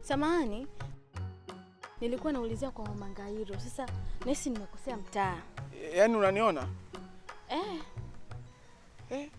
Samahani, nilikuwa naulizia kwa Mama Ngairo. Sasa nahisi nimekosea mtaa. Yaani unaniona? Eh.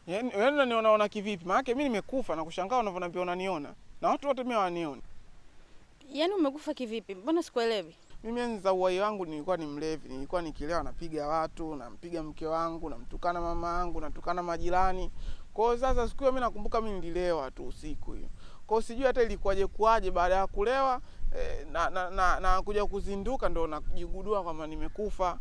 Yaani unaniona ona kivipi? Maana mimi nimekufa na kushangaa unavyoniambia unaniona. Na watu wote mimi hawanioni. Yaani umekufa kivipi? Mbona sikuelewi? Mimi enzi za uhai wangu nilikuwa ni mlevi, nilikuwa nikilewa napiga watu, nampiga mke wangu, namtukana mama yangu, natukana majirani. Kwa hiyo sasa siku hiyo mimi nakumbuka mimi nililewa tu usiku hiyo. Kwa hiyo sijui hata ilikuwaje kuaje baada ya kulewa na kuja kuzinduka ndo najigundua kwamba nimekufa.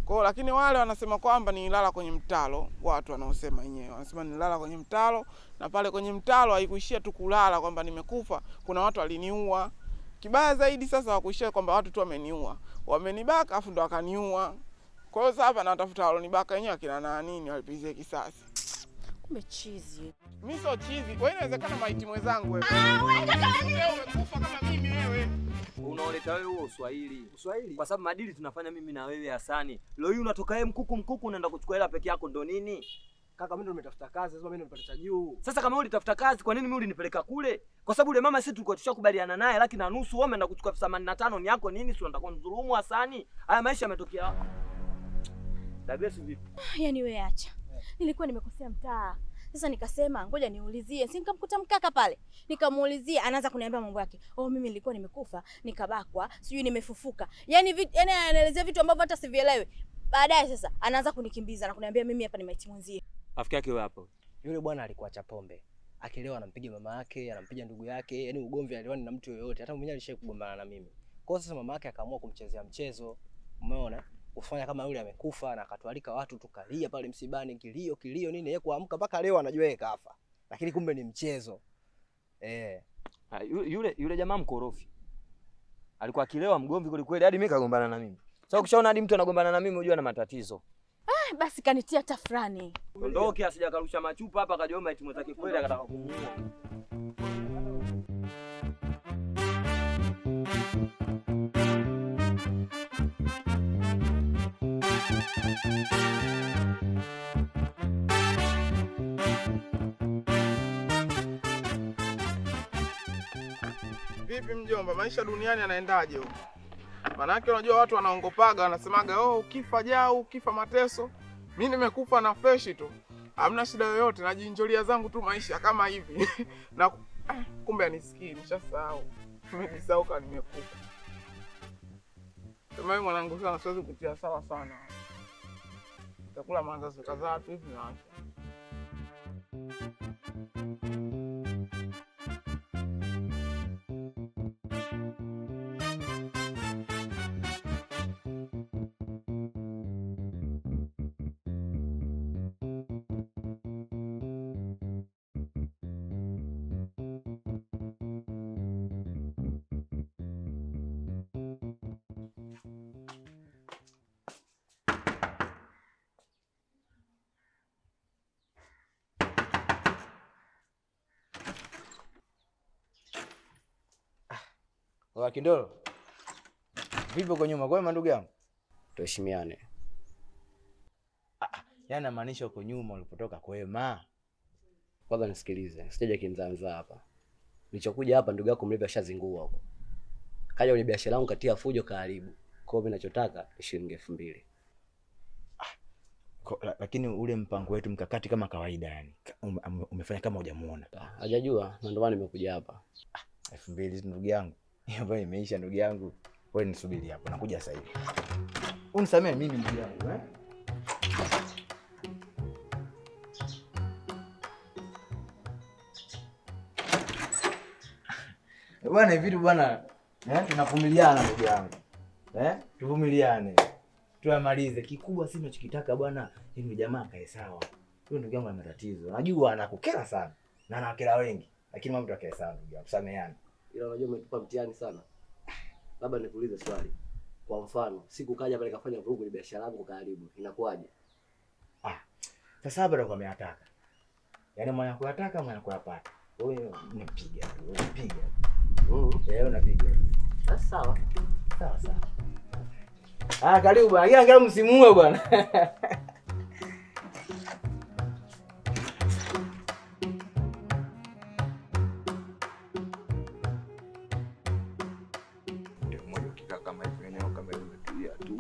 Kwa hiyo lakini wale wanasema kwamba nililala kwenye mtaro, watu wanaosema wenyewe wanasema nililala kwenye mtaro, na pale kwenye mtaro haikuishia tu kulala kwamba nimekufa, kuna watu waliniua. Kibaya zaidi sasa hakuishia kwamba watu tu wameniua, wamenibaka afu ndo wakaniua. Kwa hiyo sasa hapa natafuta walonibaka wenyewe akina nani nini walipizie kisasi. Kumbe chizi. Mimi sio chizi. Kwa hiyo inawezekana maiti mwenzangu wewe. Ah, wewe kaka wewe umekufa kama mimi wewe. Unaoleta wewe huo Uswahili. Uswahili? Kwa sababu madili tunafanya mimi na wewe Hasani. Leo hii unatoka yeye mkuku mkuku unaenda kuchukua hela peke yako ndo nini? Kaka mimi ndo nimetafuta kazi, lazima mimi ndo nipate cha juu. Sasa kama wewe ulitafuta kazi, kwa nini mimi ulinipeleka kule? Kwa sababu yule mama sisi tulikuwa tushakubaliana naye 150, wewe umeenda kuchukua 85 ni yako nini? Si unataka kunidhulumu Hasani? Haya maisha yametokea. Tabia si vipi? Yaani wewe acha. Nilikuwa nimekosea mtaa. Sasa nikasema ngoja niulizie. Si nikamkuta mkaka pale. Nikamuulizia, anaanza kuniambia mambo yake. Oh, mimi nilikuwa nimekufa, nikabakwa, sijui nimefufuka. Yaani yaani anaelezea vitu ambavyo hata sivielewi. Baadaye sasa anaanza kunikimbiza na kuniambia mimi hapa ni maiti mwenzie. Rafiki yake wewe hapo. Yule bwana alikuwa cha pombe. Akilewa anampiga mama yake, anampiga ndugu yake, yaani ugomvi aliwani na mtu yoyote. Hata mwenyewe alishawahi kugombana na mimi. Kwa sasa mama yake akaamua kumchezea mchezo. Umeona? Kufanya kama yule amekufa na akatualika watu tukalia pale msibani kilio kilio nini, yeye kuamka mpaka leo anajua yeye kafa. Lakini kumbe ni mchezo. Eh. Yule jamaa mkorofi. Alikuwa akilewa mgomvi kweli kweli hadi mimi kagombana na mimi. Sasa ukishaona hadi mtu anagombana na mimi unajua na matatizo. Ah, basi kanitia tafrani. Ondoke asija karusha machupa hapa akajua maiti mwenzake kweli akataka kumuua. Vipi mjomba, maisha duniani yanaendaje huko? Manake unajua watu wanaongopaga wanasemaga oh ukifa jao, ukifa mateso. Mimi nimekufa na fresh tu. Hamna shida yoyote, najinjolia zangu tu maisha kama hivi. Na kumbe anisikii, nishasahau. Nimejisahau kama nimekufa. Sema wewe mwanangu sana siwezi kutia sawa sana. Nitakula maandazi kadhaa tu hivi na acha. Wa Kindolo. Vipi uko nyuma? Kwema ndugu yangu? Tuheshimiane. Yaani namaanisha uko nyuma ulipotoka kwema. Kwanza nisikilize, sijaja kimzaanza hapa. Nilichokuja hapa ndugu yako mlevi ashazingua huko. Kaja kwenye biashara yangu katia fujo kaharibu. Kwa hiyo mimi ninachotaka ni shilingi 2000. Lakini ule mpango wetu mkakati kama kawaida yani. Umefanya kama hujamuona. Hajajua na ndio maana nimekuja hapa. 2000 ndugu yangu. Hiyo imeisha ndugu yangu. Wewe nisubiri hapo, nakuja sasa hivi. Unisamee mimi ndugu yangu eh? Bwana vitu bwana, tunavumiliana ndugu yangu. Tuvumiliane. Tuamalize. Kikubwa sisi tunachokitaka bwana, ni jamaa kae sawa. Huyo ndugu yangu ana matatizo. Najua anakukera sana na anakera wengi, lakini mambo yake sawa ndugu yangu. Sameheane. Ila unajua umetupa mtihani sana. Labda nikuulize swali. Kwa mfano, siku kaja pale kafanya vurugu ni biashara yangu karibu. Inakuwaje? Sasa hapa ndo ameyataka. Yaani mwana kuyataka, mwana kuyapata. Wewe unapiga, unapiga. Wewe unapiga. Sasa sawa. Sawa sawa. Karibu bwana. Angalau msimuue bwana. kama hivi eneo kama limetulia tu,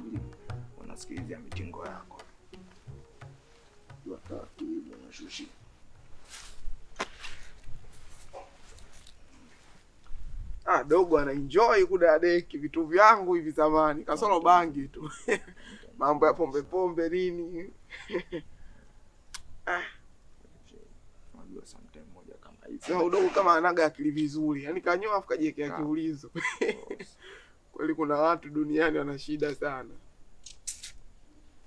unasikilizia mitingo yako. Jua taratibu unashushia. Ah, dogo ana enjoy kudadeki vitu vyangu hivi zamani, kasoro bangi tu. Mambo ya pombe pombe nini. Ah. Unajua sometime moja kama hivi. Sasa udogo kama anaga akili vizuri, yaani kanyoa afu kajiwekea kiulizo. Kweli kuna watu duniani wana shida sana.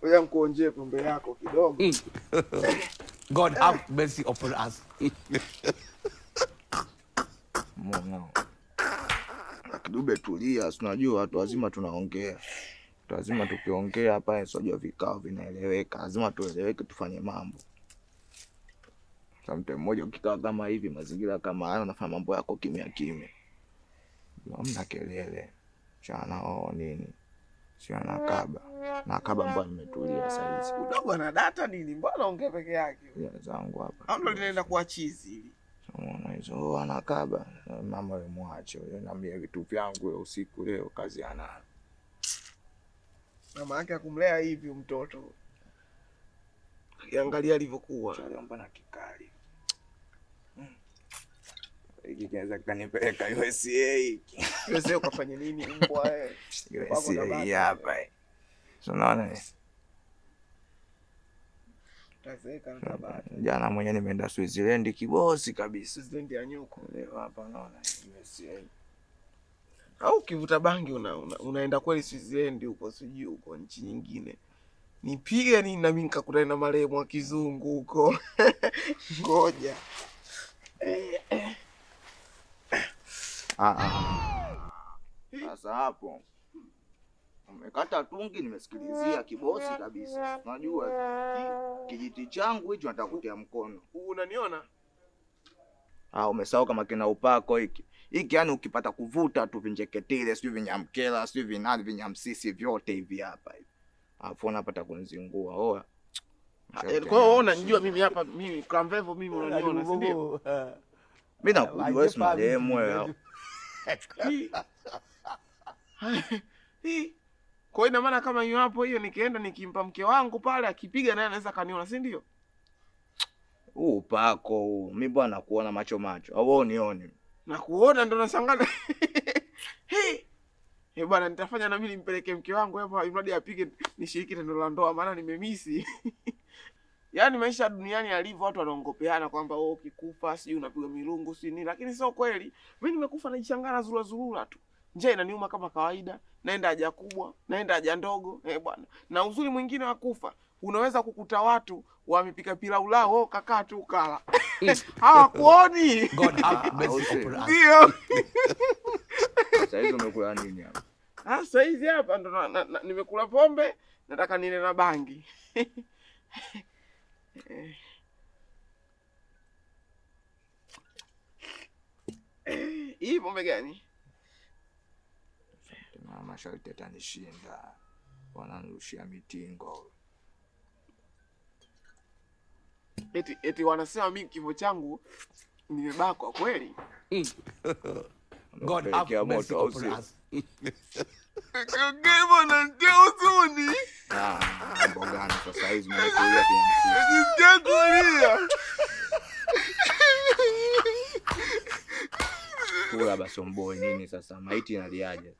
Ngoja nikuonjee pombe yako kidogo. God have mercy upon us. Mbona? Kidube tulia, si unajua watu wazima tunaongea. Watu wazima tukiongea hapa si unajua vikao vinaeleweka. Lazima tueleweke tufanye mambo. Sometimes mmoja ukikaa kama hivi mazingira kama haya unafanya mambo yako kimya kimya. Hamna kelele. Chana oh nini? Sio nakaba. Nakaba mbona nimetulia sasa hizi. Udogo ana data nini? Mbona ongea peke yake? Ya zangu hapa. Au ndo linaenda kuwa chizi hivi. Unaona hizo anakaba. Mama yeye muache. Yeye naambia vitu vyangu leo usiku leo kazi anayo. Mama yake akumlea hivi mtoto. Akiangalia alivyokuwa. Chale mbona kikali. Hiki kinaweza kanipeleka USA hiki. USA ukafanya nini mbwa wewe? USA hapa. So unaona tazeka mtabata. Jana mwenyewe nimeenda Switzerland kibosi kabisa. Switzerland ya nyuko. Leo hapa unaona USA. Au ukivuta bangi unaenda kweli Switzerland huko sijui huko nchi nyingine. Nipige nini na mimi nikakutana na marehemu wa kizungu huko. Ngoja. Sasa hapo umekata tungi nimesikilizia kibosi kabisa. Unajua kijiti changu hicho nataka kutia mkono. Unaniona? Ah, umesahau kama kina upako hiki. Hiki yani ukipata kuvuta tu vinjeketile, sijui vinyamkela, sijui vinani, vinyamsisi vyote hivi hapa hivi. Alafu unapata kunizingua. Oa. Kwa hiyo wewe unanijua mimi hapa mimi Klamvevo mimi unaniona si ndio? Mimi nakujua wewe si marehemu wewe. Kwa hiyo ina maana kama hiyo hapo hiyo nikienda nikimpa mke wangu pale akipiga naye anaweza kaniona si ndio? Huu upako huu. Mimi bwana nakuona macho macho. Au wewe unioni? Nakuona ndo nashangaa. Hey. Eh bwana nitafanya na mimi nimpeleke mke wangu hapa imradi apige nishiriki tendo la ndoa maana nimemisi. Yaani maisha duniani yalivyo watu wanaongopeana kwamba wewe ukikufa sijui unapigwa milungu si nini, lakini sio kweli. Mimi nimekufa najichangana zurura zurura tu. Njaa inaniuma kama kawaida, naenda haja kubwa, naenda haja ndogo, eh bwana. Na uzuri mwingine wa kufa, unaweza kukuta watu wamepika pilau lao, wewe kakaa tu ukala. Hawakuoni. God have mercy upon us. Ndio. Sasa hizo umekula nini hapa? Ah, sasa hizi hapa ndo nimekula pombe, nataka nile na bangi. Hii pombe gani? Mama sharti atanishinda. Wananirushia mitingo. Eti wanasema mimi kifo changu nimebakwa kweli? God have mercy upon us. Kama na ndio huzuni. Ah, mambo gani sasa hizi mnakulia kiasi? Nisikia kulia. Kula basi mboe nini sasa? Maiti inaliaje?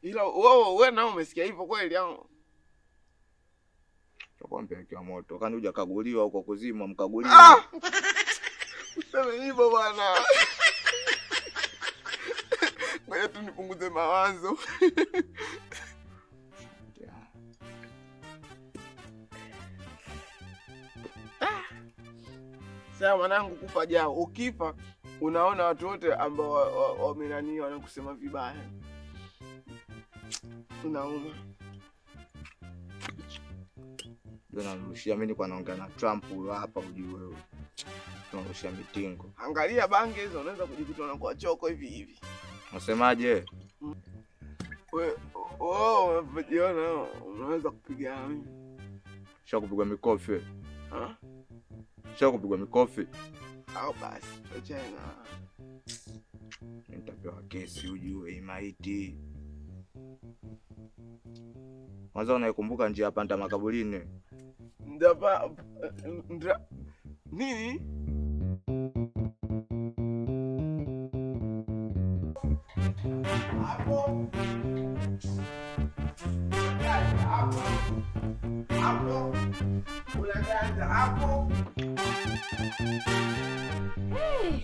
Ila wewe na umesikia hivyo kweli au? Kwa mpelekea moto. Kani hujakaguliwa huko kuzimwa mkaguliwa. Useme hivyo bwana. Ngoja tu nipunguze mawazo. Sasa mwanangu kufa jao. Ukifa unaona watu wote ambao wamenani wanakusema vibaya. Unauma. Ndio narushia mimi nilikuwa naongea na Trump huyo hapa ujue wewe. Tunarushia mitingo. Angalia bangi hizo unaweza kujikuta unakuwa choko hivi hivi. Unasemaje? Wewe wewe unajiona unaweza kupigana mimi. Sha kupigwa mikofi. Ha? Sha kupigwa mikofi. Au basi tuachane na nitapewa kesi ujue maiti. Kwanza unaikumbuka njia panda makaburini? Ndapa ndra nini? Hapo. Hapo. Hapo. Unaganda hapo. Hey.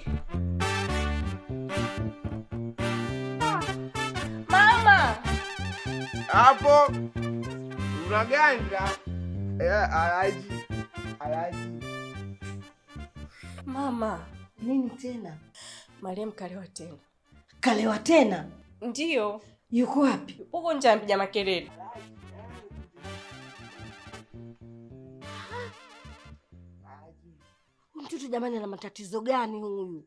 Mama. Hapo. Unaganda. Alaji. Alaji. Mama, nini tena? Mariam kalewa tena. Kalewa tena? Ndio. Yuko wapi? Huko nje anapiga makelele. Mtoto jamani ana matatizo gani huyu?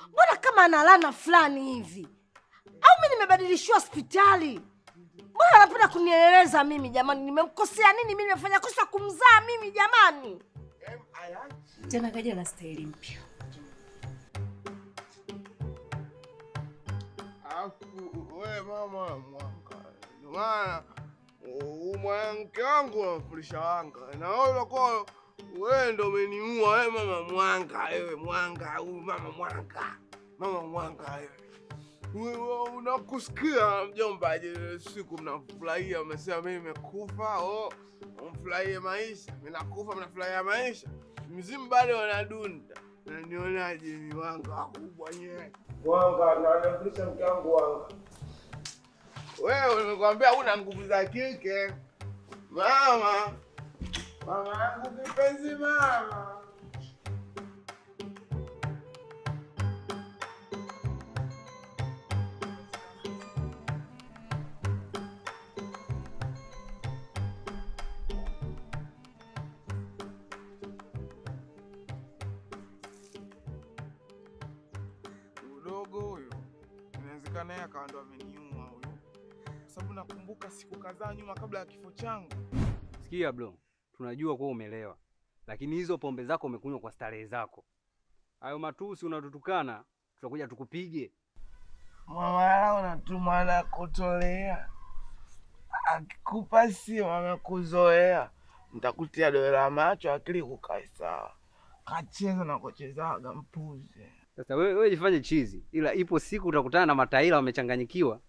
Mbona kama ana laana fulani hivi? Au mimi nimebadilishiwa hospitali? Mbona anapenda kunieleza mimi jamani? Nimemkosea nini? Mimi nimefanya kosa kumzaa mimi jamani? Tena kaja na staili mpya. Afu wewe mama mwanga. Maana mwanamke wangu unamfulisha wanga. Na wewe kwa wewe ndo umeniua wewe mama mwanga, wewe mwanga, huyu mama mwanga. Mama mwanga wewe. Wewe unakusikia mjomba siku mnafurahia umesema mimi nimekufa, oh mfurahie maisha. Mimi nakufa mnafurahia maisha. Mzimu bado wanadunda. Na nionaje ni wanga kubwa nyewe. Wanga na anamfundisha mke wangu wanga. Wewe nimekwambia una nguvu za kike. Mama. Mama yangu kipenzi mama. Udogo huyo inawezekana yeye akawa ndo ameniua huyo. Kwa sababu nakumbuka siku kadhaa nyuma kabla ya kifo changu. Sikia bro, tunajua kuwa umelewa. Lakini hizo pombe zako umekunywa kwa starehe zako. Hayo matusi unatutukana, tutakuja tukupige. Mama unatuma na kutolea. Akikupa simu amekuzoea. Nitakutia dola la macho akili kukae sawa. Kacheza na kuchezaga mpuzi. Sasa wewe jifanye chizi, ila ipo siku utakutana na mataila wamechanganyikiwa,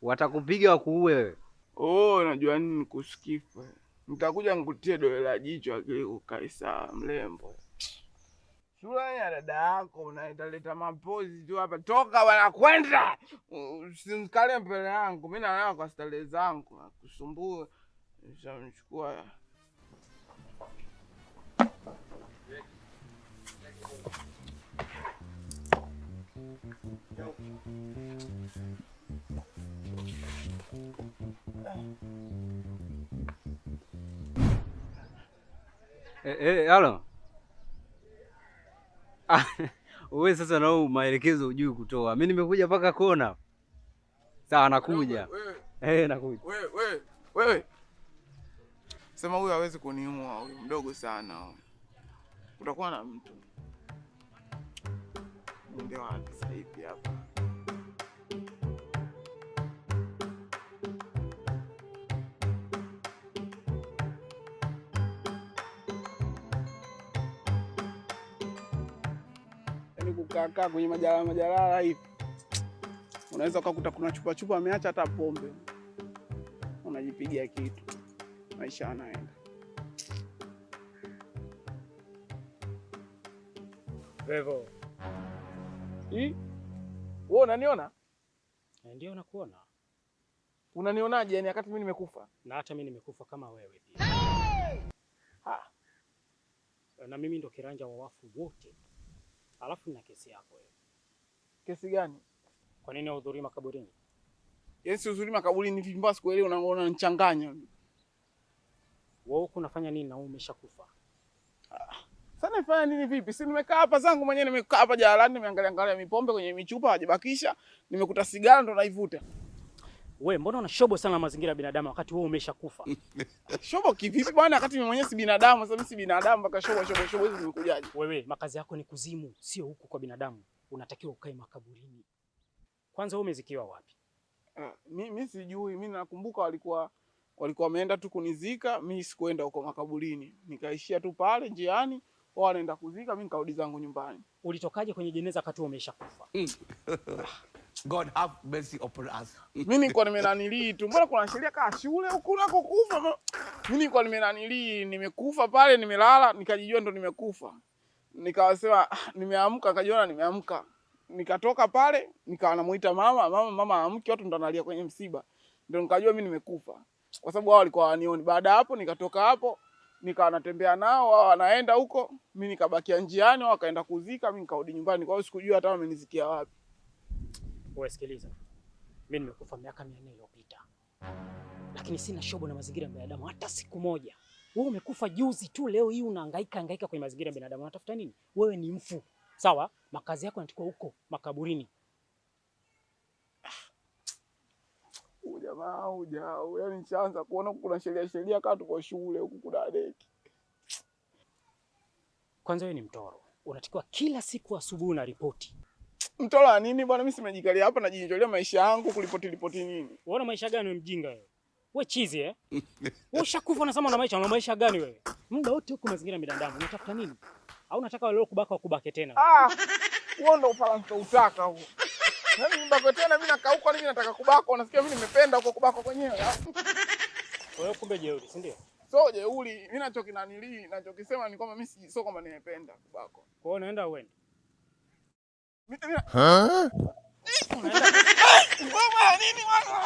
watakupiga wakuue wewe. Oh, unajua nini kusikifa. Nitakuja nikutie dola la jicho akili kukae sawa mlembo. Shule ya dada yako unaleta mapozi tu hapa. Toka bwana kwenda. Usimkale mbele yangu. Mimi nalala kwa starehe zangu. Nakusumbua. Nishamchukua. Halo. Wewe sasa na wewe maelekezo hujui kutoa. Mimi nimekuja paka kona. Sawa nakuja. Nakuja. Wewe. Sema huyu hawezi kuniua, huyu mdogo sana huyu. Utakuwa na mtu. Ndio wapi sasa hivi hapa? Yaani kukaa kwenye majalala hivi. Unaweza ukakuta kuna chupa chupa ameacha hata pombe. Unajipigia kitu. Maisha yanaenda. Vevo. Hii? Wewe unaniona? Ndio nakuona. Unanionaje yani wakati mimi nimekufa? Na hata mimi nimekufa kama wewe pia. Ha. Na mimi ndo kiranja wa wafu wote. Alafu nina kesi yako wewe. Kesi gani? Kwa nini unahudhuria makaburini? Yaani sihudhurii makaburini vipi mbona sikuelewi, unaona unanichanganya. Wewe huko unafanya nini na wewe umeshakufa? Sasa nifanya nini vipi? Si nimekaa hapa zangu mwenyewe, nimekaa hapa jalalani, nimeangalia angalia mipombe kwenye michupa hajabakisha, nimekuta sigara ndo naivuta. Wewe mbona una shobo sana mazingira ya binadamu wakati wewe umeshakufa? Shobo kivipi bwana wakati mimi mwenyewe si binadamu? Sasa mimi si binadamu mpaka shobo shobo shobo hizi zimekujaje? Wewe makazi yako ni kuzimu, sio huku kwa binadamu. Unatakiwa ukae makaburini. Kwanza wewe umezikiwa wapi? Mimi sijui, mimi nakumbuka walikuwa wameenda tu kunizika, mimi sikuenda huko makaburini. Nikaishia tu pale njiani, wao wanaenda kuzika, mimi nikarudi zangu nyumbani. Ulitokaje kwenye jeneza wakati umeshakufa? God have mercy upon us. Mimi nilikuwa nimenanilii tu. Mbona kuna sheria kama shule huku unakokufa? Mimi nilikuwa nimenanilii, nimekufa pale, nimelala, nikajijua ndo nimekufa. Nikawasema nimeamka, nikajiona nimeamka. Nikatoka pale, nikawa namuita mama, mama amke, watu ndo analia kwenye msiba. Ndio nikajua mimi nimekufa. Kwa sababu wao walikuwa hawanioni. Baada hapo nikatoka hapo, nikawa natembea nao, wao wanaenda huko, mimi nikabakia njiani, wao wakaenda kuzika, mimi nikarudi nyumbani. Kwa hiyo sikujua hata wamenizikia wapi. Wewe sikiliza. Mimi nimekufa miaka 400 iliyopita. Lakini sina shobo na mazingira ya binadamu hata siku moja. Wewe umekufa juzi tu, leo hii unahangaika hangaika kwenye mazingira ya binadamu. Unatafuta nini? Wewe ni mfu. Sawa? Makazi yako yanatakiwa huko makaburini. Jamaa hujao. Yaani nishaanza kuona kuna sheria kama tuko shule huku kuna deki. Kwanza wewe ni mtoro. Unatakiwa kila siku asubuhi na ripoti. Mtoro nini bwana? Mimi simejikalia hapa najinjolea maisha yangu kulipoti nini? Unaona maisha gani wewe mjinga wewe? Wewe chizi eh? Wewe ushakufa unasema una maisha gani wewe? Muda wote huko mazingira ya binadamu unatafuta nini? Au unataka wale kubaka wakubake tena? Ah, huo ndio ufaransa utaka huo. Yaani nibakwe tena mimi nakauka, mimi nataka kubakwa, unasikia mimi nimependa huko kubakwa kwenyewe. Wewe kumbe jeuri, si ndio? So jeuri, mimi nachokinanilii, nachokisema ni kwamba mimi sio kwamba nimependa kubakwa. Kwa hiyo unaenda uende. Mimi Mama nini mwana?